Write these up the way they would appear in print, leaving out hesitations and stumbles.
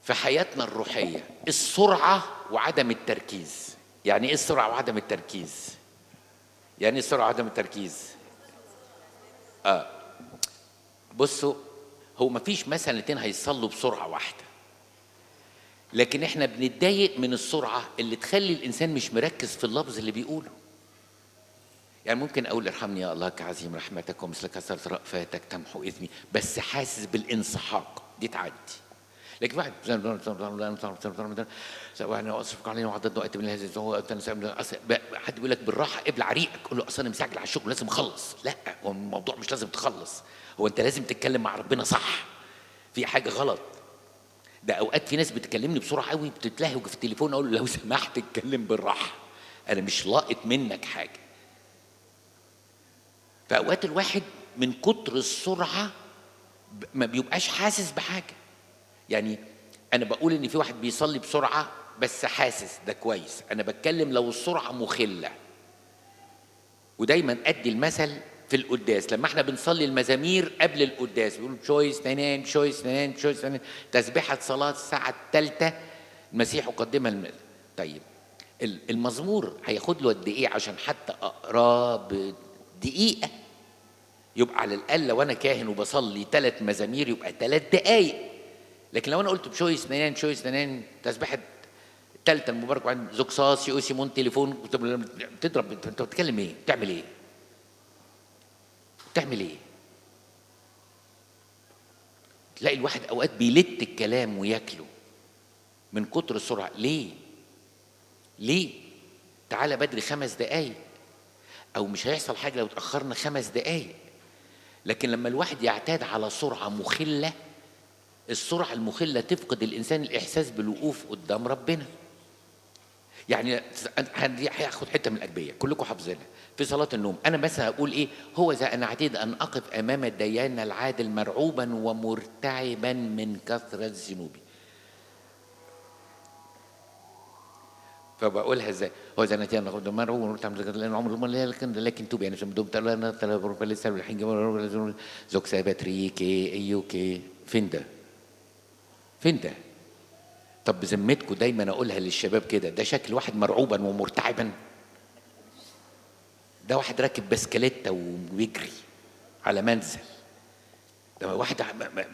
في حياتنا الروحية، السرعة وعدم التركيز. يعني ايه السرعة وعدم التركيز؟ يعني ايه السرعة وعدم التركيز؟ بصوا، هو مفيش مثلا اتنين هيصلوا بسرعة واحدة، لكن احنا بنتضايق من السرعة اللي تخلي الإنسان مش مركز في اللفظ اللي بيقوله. يعني ممكن أقول ارحمني يا الله كعظيم رحمتك ومثل كثرة رأفاتك تمحو إثمي، بس حاسس بالانسحاق، دي تعدي. لكن واحد حد بيقول لك بالراحة ابلع ريقك، قول له اصل انا مستعجل على الشغل لازم اخلص. لا، هو الموضوع مش لازم تخلص، هو انت لازم تتكلم مع ربنا صح. في حاجة غلط. ده اوقات في ناس بتكلمني بسرعة قوي، بتتلهج في التليفون، اقول له لو سمحت اتكلم بالراحة، انا مش لاقط منك حاجة. فاوقات الواحد من كتر السرعة ما بيبقاش حاسس بحاجة. يعني انا بقول ان في واحد بيصلي بسرعة بس حاسس، ده كويس. انا بتكلم لو السرعة مخله. ودايما ادي المثل في القداس، لما احنا بنصلي المزامير قبل القداس بيقولوا تشويس نانان تشويس نانان تشويس نانان، تسبيحه صلاة الساعة 3 المسيح يقدمها المثل. طيب المزمور هياخد له قد ايه عشان حتى اقراه بدقيقة؟ يبقى على الاقل لو انا كاهن وبصلي 3 مزامير يبقى 3 دقائق. لكن لو انا قلت بشويس نانان شويس نانان تسبيحه الثالثة المبارك وعند زوكساس يو سيمون تليفون بتضرب، انت بتتكلم ايه؟ بتعمل ايه؟ بتعمل ايه؟ تلاقي الواحد اوقات بيلت الكلام وياكله من كتر السرعة. ليه؟ ليه؟ تعالى بدري 5 دقايق، او مش هيحصل حاجة لو اتاخرنا 5 دقايق. لكن لما الواحد يعتاد على سرعة مخله، السرعة المخله تفقد الانسان الاحساس بالوقوف قدام ربنا. يعني هاخد حتة من الاجبيه كلكم حافظينها في صلاة النوم. انا مثلا اقول ايه؟ هو ذا انا عتيد ان اقف امام الديان العادل مرعوبا ومرتعبا من كثرة ذنوبي. فبقولها ازاي؟ هو ذا انا عتيد ان اقف مرعوبا ومرتعبا لان عمر لكن توب، يعني زوكساباتريكي ايوكي. فين ده؟ فين ده؟ طب بذمتكم دايما اقولها للشباب كده، ده شكل واحد مرعوبا ومرتعبا؟ ده واحد راكب بسكليته وبيجري على منزل، ده واحد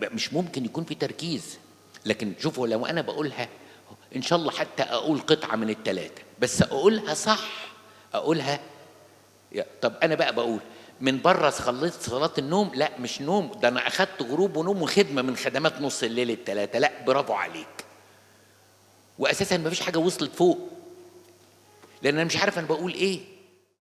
مش ممكن يكون في تركيز. لكن شوفوا لو انا بقولها ان شاء الله حتى اقول قطعه من الثلاثة بس اقولها صح، اقولها. طب انا بقى بقول من بره خلصت صلاة النوم، لا مش نوم، ده انا اخدت غروب ونوم وخدمه من خدمات نص الليل الثلاثة. لا برافو عليك. واساسا مفيش حاجة وصلت فوق، لان انا مش عارف انا بقول ايه.